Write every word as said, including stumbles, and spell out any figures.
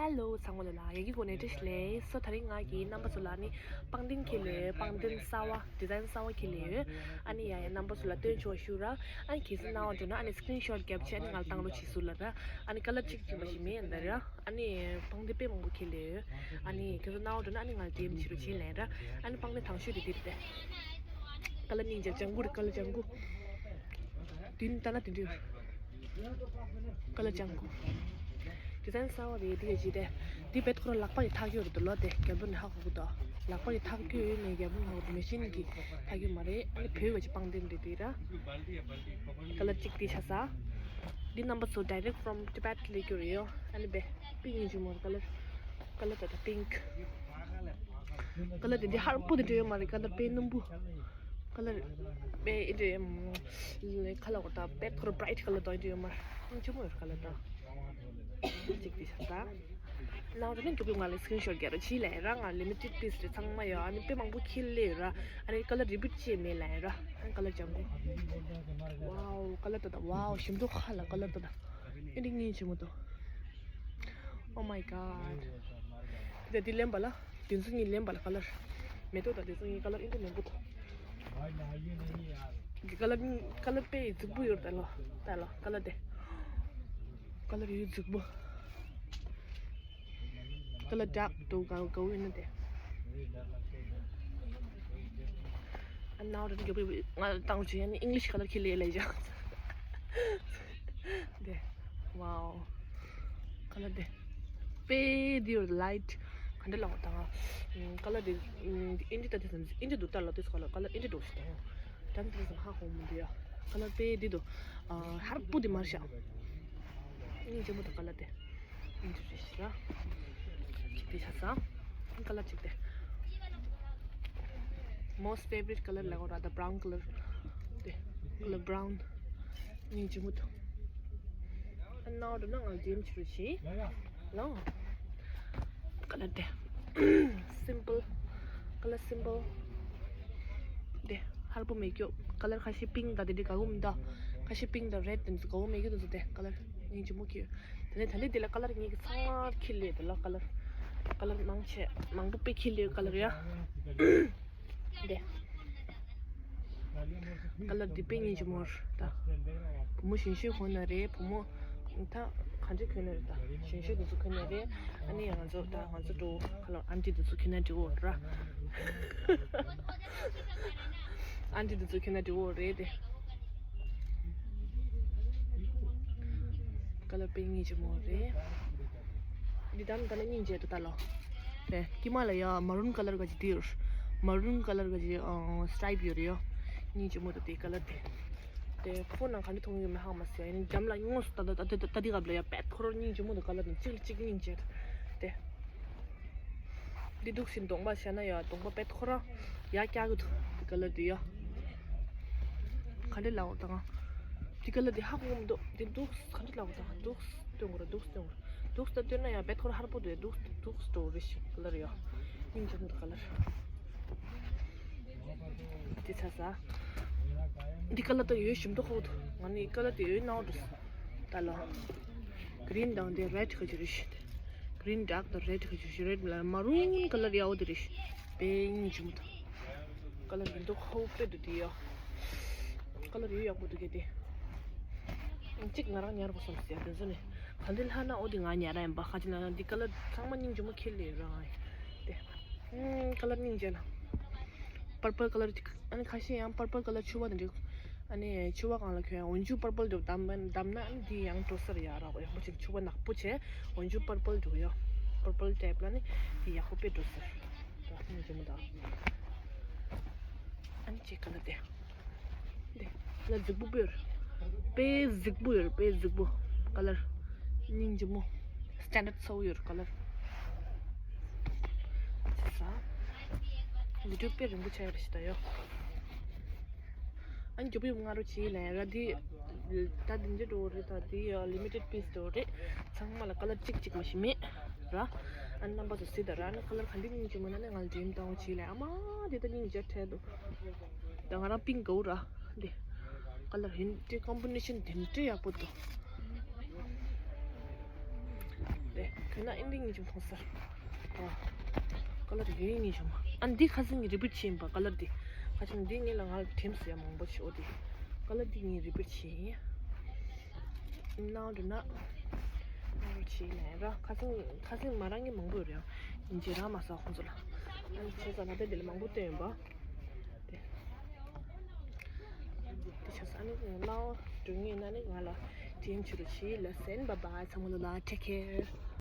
Hello ཚང་མ་ལ་ཡ་གི་གོ་ནས་བཀྲ་ཤིས་བདེ་ལེགས། སོ་ད་རིང་ང་གིས་རྣམ་པ་ཚོ་ལ་ནི་པང་གདན་ཁྱེར་ལེ་པང་གདན་གསར་བ་ཌི་ཛའིན་གསར་བ་ཁྱེར་ལེ་ཡོད། ཨ་ནི་ཡ་ཡ་རྣམ་པ་ཚོ་ལ་སྟོན་ཆོག་ཞུ་ར། ཨ་ནི་ཁྱེད་ཚོ་སྣང་བ་འགྲོ་ན་ཨ་ནི་སི་ཀི་རིན་ཤོ་ཊི་བརྒྱབ་བྱས་ཨ་ནི་ང་ལ་བཏང་རོགས་བྱེད་ཟུར་ལ་ར། ཨ་ནི་ཀ་ལར་གཅིག་གཅིག་མ་ཞིག་མེད་ཡིན་ད་ར། ཨ་ནི་པང་གདན་དཔེ་མང་པོ་ཁྱེར་ལེ་ཡོད། ཨ་ནི་ཁྱེད་ཚོ་སྣང་བ་འགྲོ་ན་ཨ་ནི་ང་ལ་ཌི་ཨེམ་བྱེད་རོགས་བྱེད་ལེ་ར། ཨ་ནི་པང་གདན་དང་ཤོས་དེ་དེ་རེད་དེ། ཀ་ལར་སྙིང་རྗེ། ལྗང་གུ་རེད། ཀ་ལར་ལྗང་གུ། དེ་ནི་ལྟ་ན་དེ་འདྲ། ཀ་ལར་ལྗང་གུ། ཌི་ཛའིན་གསར་བ་རེད་དེ་ཡ་ཅི་དེ། དེ་བེད་ཁོ་རང་ལག་པ་ཡི་ཐག་གཅོད་རེད་དོ་ལོ་དེ་རྒྱ་བོད་ནས་ཧ་གོ་གི་དོ། ལག་པ་ཡི་ཐག་གཅོད་ཡོད་མེད་རྒྱ་བོད་ནས་ཧ་གོ་གི་མེ་ཤིན་གྱི་ཐག་གཅོད་མ་རེད། ཨ་ནི་བོད་བ་ཅི་པང་གདན་རེད་དེ་ར། ཀ་ལར་གཅིག་དེ་ཆ་ས། འདི་རྣམ་པ་ཚོ་direct from Tibet ལས་རྒྱུ་རེད་ཡོ། ཨ་ནི་བེ་པིང་ཡིན་ཅི་མོ་ཀ་ལར། ཀ་ལར་ད་ད་པིང་། ཀ་ལར་དེ་འདི་ཧར་པོ་དེ་འདྲ་ཡོད་མ་རེད། ཀ་ལར་དཔེ་སྣུམ་པོ། ཀ་ལར་དཔེ་ཨེ་འདྲ་ཡོད། ཁ་ལ་གོ་ད་དཔེ་ཐོར་བྷ་རའིཊ་ཀ་ལར་དང་ཨེ་འདྲ་ཡོད་མ་རེད། ཅི་མོ་ཡོད་ཀ་ལར་ད། གཅིག་དེ་ཆ་ད། ནང་དུ་ནི་རྒྱུ་པའི་ང་ལ་སི་ཀི་རིན་ཤོ་ཊི་རྒྱག་རོགས་བྱེད་ལེ་ར། ང་ལི་མི་ཊེཌ་པིས་རེད། ཚང་མ་ཡོད། ཨ་ནི་དཔེ་མང་པོ་ཁྱེར་ལེ་ར། ཨ་ནི་ཀ་ལར་རི་པིཊ་བྱེད་མེད་ལེ་ར། ཨ་ནི་ཀ་ལར་ལྗང་གུ། ཝའོ་ཀ་ལར་ད་ད། ཝའོ་ཞིམ་མདོག་ཁ་ལ་ཀ་ལར་ད་ད། ཨེ་འདྲ་སྙིང་རྗེ་མོ་འདུག Oh my god. དེ་འདི་ལེན་པ་ལ། དེ་ཚོ་གཉིས་ལེན་པ་ལ་ཀ་ལར། མེ་ཏོག་དང་དེ་ཚོ་གཉིས་ཀ་ལར་ཨེ་འདྲ་ལེན་པོ་འདུག་གི་ཀ་ལར་ཀ་ལར་དཔེ་རྫིག་པོ་ཡོད་ད་ལོ། ད་ལོ་ཀ་ལར་དེ། ཀ་ལར་ཡོད་རྫིག་པོ། ཀ་ལར་ཌརྐ་དུ་ག་ག་བོ་ཡིན་ན་དེ། ཨ་ནའོ་རེ་རྒྱབ་པའི་ང་བཏང་བྱས་ཡ་ནི་ཨིང་ལིཤ་ཀ་ལར་ཁྱེར་ལེ་ལེ་བཞག་དེ། ཝའོ། ཀ་ལར་དེ། དཔེ་འདི་ཡོད་ལའིཊ། ག་འདྲ་ལབ་དང་། ཀ་ལར་དེ། ཨིན་ཇི་ད་དེ་ཙམ་ཨིན་ཇི་འདུག་ལྟ་ལ་དེ་ཚོ་ཀ་ལར་ཀ་ལར་ཨིན་ཇི་འདུག་ཞིག་དང་། དམ་དེ་ཙམ་ཧ་གོ་མི་འདུག་ཡ། ཀ་ལར་དཔེ་འདི་འདུག་ཧར་པོ་དེ་མར་ཤག་ཨིན་ཇི་མོ་དང་ཀ་ལར་དེ། ཨིན་ཇི་རེད་ཤག་དེ་ཆ་ས། ཀ་ལར་གཅིག་དེ། Most favorite color ལ་གོ་ར་ད་brown color དེ། ཀ་ལར་brown སྙིང་རྗེ་མོ་འདུག་ཨ་ནའོ་འགྲོ་ན་ང་ལ་ཌི་ཨེམ་བྱེད་རོགས་བྱེད། ལོ། ཀ་ལར་དེ། སིམ་པལ། ཀ་ལར་སིམ་པལ། དེ། ཧར་པོ་མེད་རྒྱུ། ཀ་ལར་ཁ་ཤས་པིང་དང་དེ་འདྲ་དགའ་བོ་མི་འདུག་ཁ་ཤས་པིང་དང་རེད་དེ་ཚོ་དགའ་བོ་མེད་རྒྱུ་དེ་ཚོ་དེ་ཀ་ལར་སྙིང་རྗེ་མོ་ཁྱེར། དེ་ནས་ད་ནི་དེ་ལ་ཀ་ལར་ངེད་ཀྱི་ཚང་མ་ཁྱེར་ལེ་དེ་ལ་ཀ་ལར། ཀ་ལར་མང་ཆེ་མང་པོ་དཔེ་ཁྱེར་ལེ་ཀ་ལར་ཡ། དེ། ཀ་ལར་འདི་དཔེ་སྙིང་རྗེ་མོ་རེད་ད། བུ་མོ་གཞོན་གཞོན་གོན་ན་རེད། བུ་མོ་ད་ག་འདྲ་གོན་ན་རེད་ད། གཞོན་གཞོན་དེ་ཚོ་གོན་ན་རེད། ཨ་ནི་ང་ཚོ་ད་ང་ཚོ་འགྲོ་ཁ་ལོ་ཨན་ཊི་དེ་ཚོ་གོན་ན་འགྲིག་གོ་ར། ཨན་ཊི་དེ་ཚོ་གོན་ན་འགྲིག་གོ་རེད་དེ། ཀ་ལར་དཔེ་སྙིང་རྗེ་མོ་རེད། འདི་ད་ནི་ད་ནི་སྙིང་རྗེ་འདུག་ད་ལོ། དེ་དཀྱིལ་མ་ལ་ཡ་མ་རུན་ཀ་ལར་ག་ཅིག་དེ་ཡོད། མ་རུན་ཀ་ལར་ག་ཅིག་ཨ་སི་ཊྲའིབ་ཡོད་རེད་ཡ། སྙིང་རྗེ་མོ་འདུག་དེ་ཀ་ལར་དེ། དེ་ཁོ་ནང་ག་འདྲ་མཐོང་གི་མེད་ཧ་མ་སི་ཡ། ཡིན་འཇམ་ལ་དངོས་སུ་ད་ད་ད་ད་ད་འདི་གབ་ལ་ཡ་པད་ཁོ་རང་སྙིང་རྗེ་མོ་འདུག་ཀ་ལར་དེ་གཅིག་ལ་གཅིག་སྙིང་རྗེ་འདུག་དེ། འདི་འདུག་སེ་གདོང་པ་བྱས་ན་ཡ་གདོང་པ་པད་ཁོ་རང་ཡ་སྐྱག་གི་འདུག་འདི་ཀ་ལར་འདི་ཡ། ག་འདྲ་ལབ་དང་། འདི་ཀ་ལར་འདི་ཧ་གོ་མི་འདུག་འདི་འདུག་ག་འདྲ་ལབ་དང་འདུག་སྟོན་དགོས་ར་འདུག་སྟོན་དགོས་ར་འདུག་སྟོན་ན་ཡ་པད་ཁོ་རང་ཧར་པོ་འདུག་འདུག་འདུག་འགྲོ་རེ་ཞིག་ཀ་ལར་ཡ། སྙིང་རྗེ་མོ་འདུག་ཀ་ལར། འདི་ཚ་ས། འདི་ཀ་ལར་ད་ཡོད་ཞིམ་མདོག་ཁོག་འདུག་ང་ནི་ཀ་ལར་དེ་ཡོད་ནའོ་འདུག་ད་ལོ། གི་རིན་དང་དེ་རེད་ག་ཅི་རེད་ཤི། གི་རིན་ཌརྐ་དང་རེད་ག་ཅི་ཤི་རེད་ལ་མ་རུན་ཀ་ལར་ཡག་པོ་དེ་རེད་ཤི། དཔེ་སྙིང་རྗེ་མོ་དང་། ཀ་ལར་མི་འདུག་ཧོ་དཔེ་འདུག་དེ་ཡོ། ཀ་ལར་ཡོད་ཡག་པོ་འདུག་གི་དེ། གཅིག་ང་རང་ཉར་དགོས་བསམ་སི་ཡ་དེ་ཚོ་ནི། ག་འདི་ལྷག་ན་ཨོ་དེ་ང་ཉར་ཡིན་པ་ཁ་ཅིག་ན་འདི་ཀ་ལར་ཚང་མ་སྙིང་རྗེ་མོ་ཁྱེར་ལེ་རང་ཨེ། དེ། ཀ་ལར་སྙིང་རྗེ་ལ། པར་པལ་ཀ་ལར་ཅིག་ཨ་ནི་ཁ་ཤས་ཡང་པར་པལ་ཀ་ལར་ཕྱུ་པ་དེ་འདྲ། ཨ་ནི་ཕྱུ་པ་གང་ལ་གྱོན་འོན་ཆུ་པར་པལ་འདྲ་བདམས་བདམས་ན་ཨ་ནི་དེ་ཡང་འགྲོ་སར་ཡག་རག་ཡག་པོ་ཅིག་ཕྱུ་པ་ནག་པོ་བྱས་འོན་ཆུ་པར་པལ་འདྲ་ཡོད། པར་པལ་ཊེབ་ལ་ནི་དེ་ཡག་པོ་དཔེ་འགྲོ་སར། ད་ནི་ཇི་མོ་ད། ཨ་ནི་ཅིག་ཀ་ལར་དེ། དེ་ལ་རྫིག་པོ་དཔེ་ཡོད། དཔེ་རྫིག་པོ་ཡོད་དཔེ་རྫིག་པོ། ཀ་ལར་སྙིང་རྗེ་མོ། སི་ཊན་ཌར་ཌི་ཚ་བོ་ཡོད་ཀ་ལར། ཅི་ས། ལི་ཊལ་དཔེ་རིང་པོ་ཆགས་ཡོད་རེད་ཤི་ད་ཡོ། ཨ་ནི་རྒྱུ་པི་ང་རོ་ཆི་ལན་ར་དི། ད་དིན་ཇི་འགྲོ་རེད་ད་དི་ལི་མི་ཊེཌ་པིས་འགྲོ་རེད། ཚང་མ་ལ་ཀ་ལར་གཅིག་གཅིག་མ་ཞིག་མེད་ར། ཨ་ནི་རྣམ་པ་ཚོ་སི་ད་ར་ཨ་ནི་ཀ་ལར་ག་འདི་སྙིང་རྗེ་མོ་ན་ནི་ང་ལ་ཌི་ཨེམ་བཏང་བ་ཆི་ལན་ཨ་མ་དེ་ད་སྙིང་རྗེ་ཁྲལ་འདུག་ད་ང་རང་པིང་གའུ་ར་དེ། ཀ་ལར་ཧིན་དེ་ཀོམ་བི་ནེ་ཤན་དེ་འདྲ་ཡག་པོ་འདུག་དེ་ཀ་ ཡིན་ན་ཨིན་དི་ངེས་ཅིག་མཐོང་ས། ཨ། ཀ་ལར་ཡོད་ངེས་ཅིག་མ། ཨ་འདི་ཁ་སང་ངས་རི་པིཊ་བྱས་ཡིན་པ་ཀ་ལར་འདི། ཁ་ཅིག་འདི་ངས་ལ་ང་ལ་དྲིམ་ཟེར་ཡ་མང་པོ་བྱས་འོ་འདི། ཀ་ལར་འདི་ངས་རི་པིཊ་བྱས་ཡིན། ནང་དུ་ན། ནང་དུ་བྱས་ནས་ར་ཁ་སང་ཁ་སང་མ་རང་ངས་མང་པོ་ཡོད་རེད། ཡིན་གྱི་རང་མ་ཟ་ཁོང་ཚོ་ལ། ཨ་ནི་བྱས་ཙང་ད་ལྟ་འདི་ལ་མང་པོ་བཏོན་ཡོད་པ། དེ། དེ་ཆ་ས་ནི་ལའོ་འགྲོ་ངེས་ན་ནི་ང་ལ་དྲིན་ཆུ་རུ་ཆི་ལ་སེན། Bye bye. ཚང་མ་ལ་take care.